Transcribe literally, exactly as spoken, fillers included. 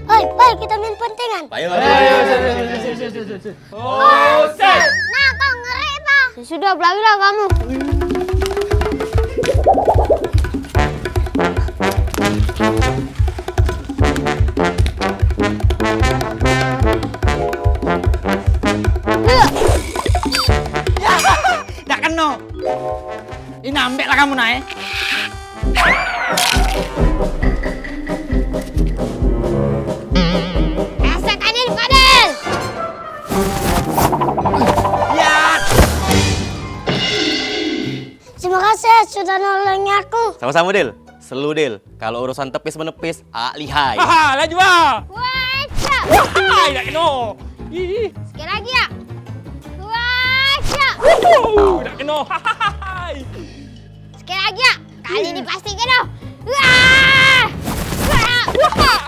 Oi, oi, kita main pentingan. Ayo, ayo, ayo, ayo, ayo, ayo, ayo, ayo. Oh, set. Nah, kau ngeri, Pak. Ya sudah, berlarilah kamu. Dak keno. Ini ambek lah kamu, Nay. Rasakan ini, Fadil. Ya. Terima kasih sudah nolongi aku. Sama-sama, Dil. Selu, Dil. Kalau urusan tepis menepis, ak lihai. Haha, laju ah. Wacak. Wahai, dak keno. Ih. Sekali lagi ya. Wacak. Wuhu, dak keno. Hahaha. Sekali lagi ya. Kali ni pasti keno. Wah. Wah. Wah.